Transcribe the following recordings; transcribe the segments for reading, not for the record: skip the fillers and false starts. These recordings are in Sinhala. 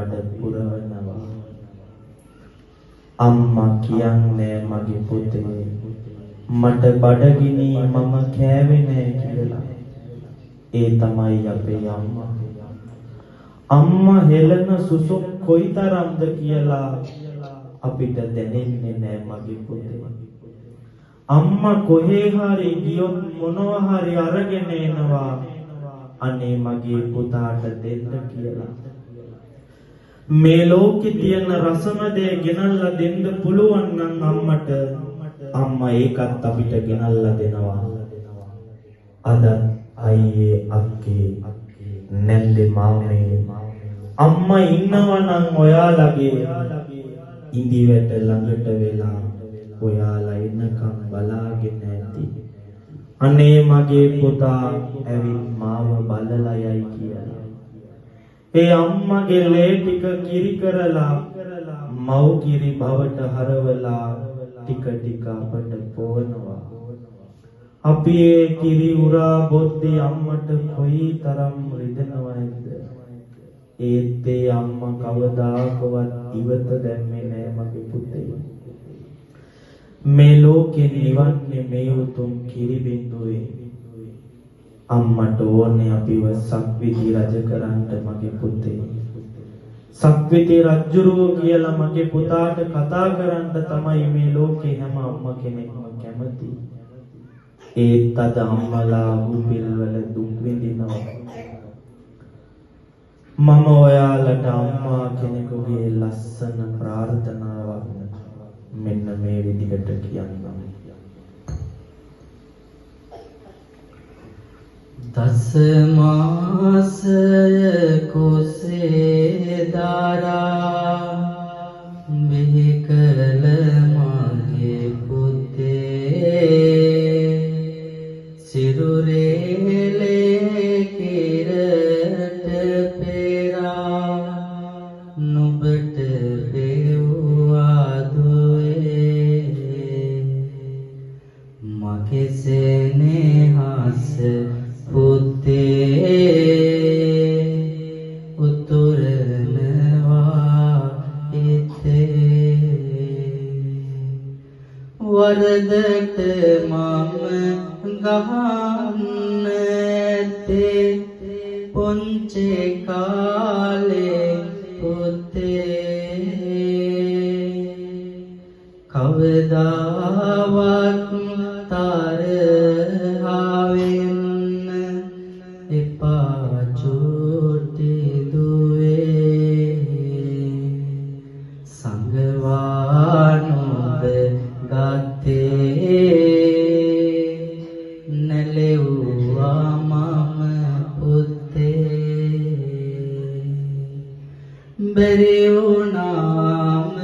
බඩ පුරවනවා. අම්මා කියන්නේ මගේ පුතේ මට බඩගිනි මම කෑවේ නෑ කියලා. ඒ තමයි අපේ අම්මා. අම්මා හෙළන සුසුම් කොයිතරම්ද කියලා අපිට දැනෙන්නේ නෑ මගේ පුතේ. අම්මා කොහේ හරි ගියොත් මොනවා හරි අරගෙන එනවා අනේ මගේ පුතාට දෙන්න කියලා. මේ ලෝකේ තියෙන රසම දේ ගෙනල්ලා දෙන්න පුළුවන් නම් අම්මට, අම්මා ඒකත් අපිට ගෙනල්ලා දෙනවා. අද අයියේ අක්කේ නැන්දේ මාමේ අම්මා ඉන්නවා නම් ඔයාලගේ ඉඳිවැට ළඟට වෙලා ඔයාලා එනකම් බලාගෙන ඇති. අනේ මගේ පුතා ඇවිත් මාව බලලා යයි කියලා. ඒ අම්මගේ ලේ ටික කිරි කරලා මව් කිරි බවට හරවලා ටික ටික අපට පොවනවා. අපි ඒ කිරි උරා බොද්දී අම්මට කොයි තරම් රිදෙනවද? ඒත් ඒ අම්මා කවදාකවත් ඉවත දැම්මේ නෑ මගේ පුතේ. මේ ලෝකේ නිවන්නේ මේ උතුම් කිරි බිඳුවේ. අම්මට ඕනේ අපිව සක්විති රජ කරන්න මගේ පුතේ. සක්විති රජුරුව කියලා මගේ පුතාට කතා කරන්න තමයි මේ ලෝකේ හැම අම්මා කෙනෙක්ම කැමති. ඒත් අද අම්මලා උපිල්වල දුක් විඳිනවා. මම ඔයාලට අම්මා කෙනෙකුගේ ලස්සන ප්‍රාර්ථනාවක් මෙන්න මේ විදිහට කියන්නම්. දස මාසය කුසේ දරා බිහි කළ මගේ පුතේ සිරුරේ ලේ කිරට පෙරා නුඹට පෙව්වා දුවේ මගේ සෙනෙහස පුතේ උතුරනවා හිතේ වරදට මම ගහන්න ඇත්තේ පොන්චේ කාලේ පුතේ කවදාවත් තරහා වෙන්න එපා චූටි දුවේ සංගවා නුඹ ගත්තේ නැලෙව්වා මම පුතේ බැරි වුණාම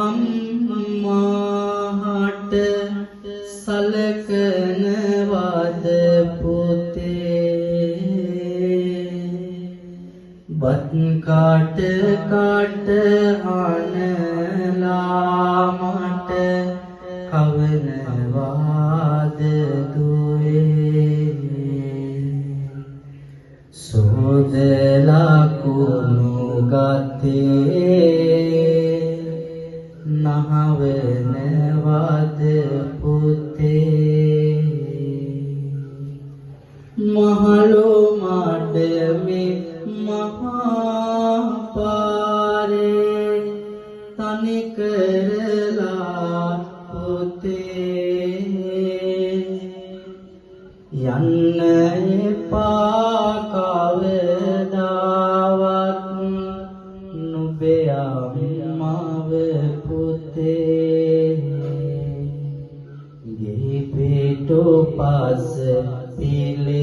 අම්මාට සලකනවද පුතේ බත් කාට කාට අනලා මට කවනවාද දුවේ සෝදලා කුණු ගතේ නහවනවාද පුතේ මහලෝ මඩමේ මහා පාරේ තනි කරලා පුතේ යන්න එපා කවදාවත් නුඹේ අම්මව පුතේ ගේ පිටුපස පිලේ